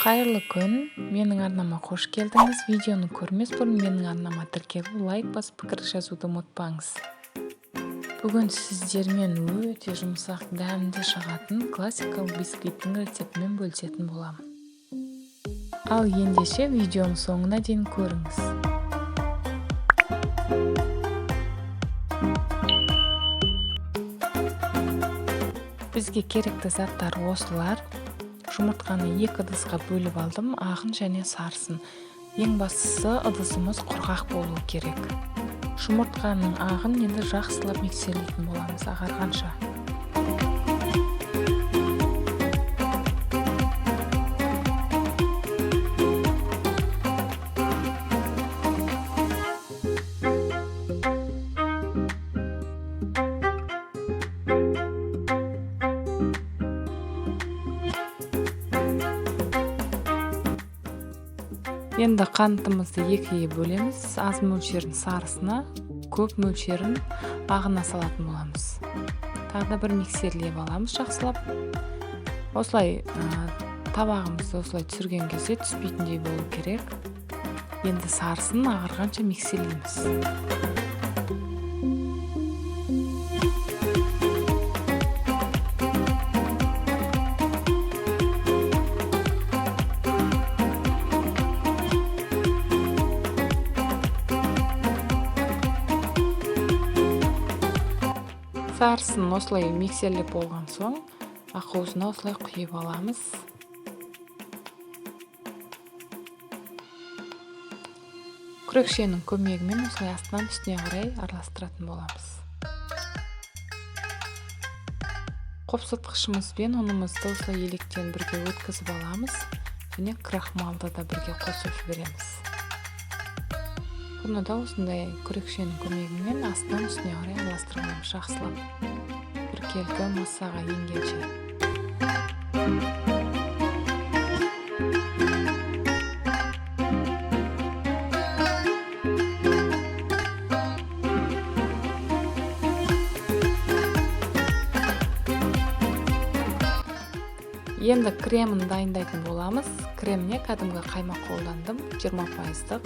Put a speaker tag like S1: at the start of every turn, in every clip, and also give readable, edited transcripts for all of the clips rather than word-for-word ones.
S1: Қайырлы күн, менің арнама қош келдіңіз. Видеоны көрмес бұрын менің арнама тіркеліп, лайк басып, пікір жазуды ұмытпаңыз. Бүгін сіздермен өте жұмсақ, дәмді шығатын классикалық бисквиттің рецептімен бөлісетін боламын. Ал ендеше видеоның соңына дейін көріңіз. Бізге керекті заттар осылар. Жұмыртқаны екі ыдысқа бөліп алдым, ағын және сарысын. Ең бастысы ыдысымыз құрғақ болу керек. Жұмыртқаның ағын енді жақсылап миксерлейтін боламыз ағарғанша. Енді қантымызды екіге бөлеміз. Аз мөлшерін сарысына, көп мөлшерін ағына салатын боламыз. Тағы да бір миксерлеп аламыз жақсылап. Осылай табағымызды осылай түсірген кезде түспейтіндей болу керек. Енді сарысын ағарғанша миксерлейміз. Сарысын осылай миксерлеп болған соң, ақуызына осылай құйып аламыз. Күрекшенің көмегімен осылай астынан үстіне қарай араластыратын боламыз. Қопсытқышымызбен ұнымызды осылай електен бірге өткізіп аламыз және крахмалды да бірге қосып жібереміз. Бұны да осындай күрекшенің көмегімен астынан үстіне қарай араластырып аламыз жақсылап. Біркелкі массаға енгенше. Енді кремін дайындайтын боламыз. Креміне кәдімгі қаймақ қолдандым, 20%-лық.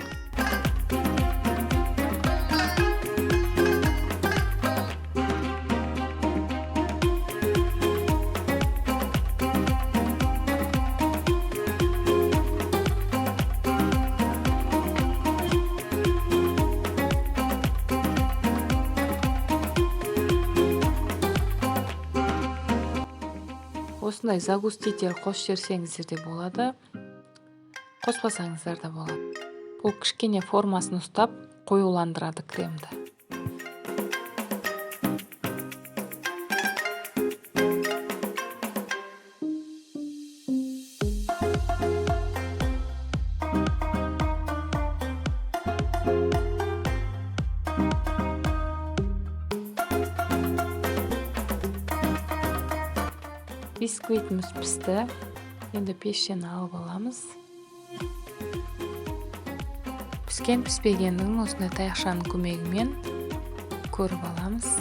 S1: Осындай загуститель қосып жіберсеңіздер де болады, қоспасаңыздар да болады. Бұл кішкене формасын ұстап, қоюландырады кремді. Бисквитіміз пісті. Енді пештен алып аламыз. Піскен піспегенін осындай таяқшаның көмегімен көріп аламыз.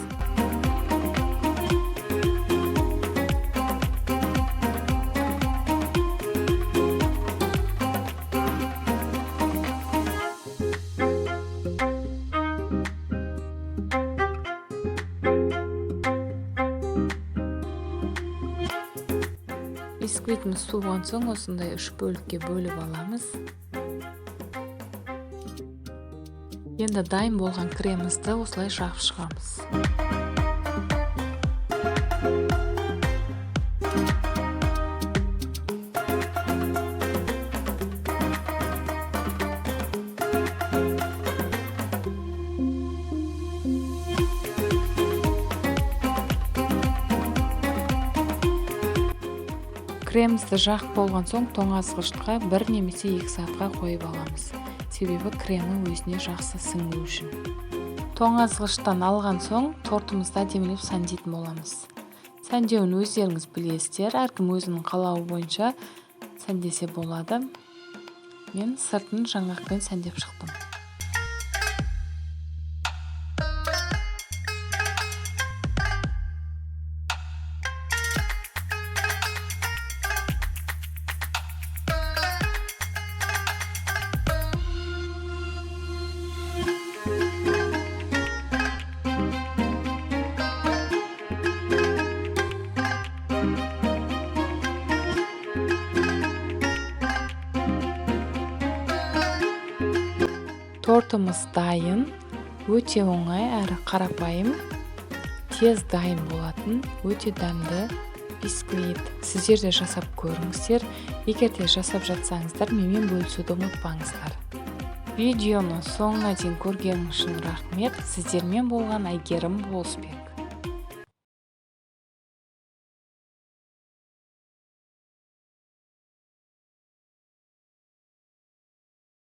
S1: Бисквитіміз суыған соң осындай үш бөлікке бөліп аламыз. Енді дайын болған кремімізді осылай жағып шығамыз. Кремімізді жағып болған соң тоңазытқышқа 1 немесе 2 сағатқа қойып аламыз. Себебі кремі өзіне жақсы сіңу үшін. Тоңазытқыштан алған соң тортымызды әдемілеп сәндейтін боламыз. Сәндеуін өздеріңіз білесіздер, әркім өзінің қалауы бойынша сәндесе болады. Мен сыртын жаңғақпен сәндеп шықтым. Тортымыз дайын. Өте оңай әрі қарапайым, тез дайын болатын өте дәмді бисквит. Сіздер де жасап көріңіздер. Егер де жасап жатсаңыздар, менімен бөлісуді ұмытпаңыздар. Видеоны соңына дейін көргеніңіз үшін рахмет. Сіздермен болған Әйгерім Болысбек.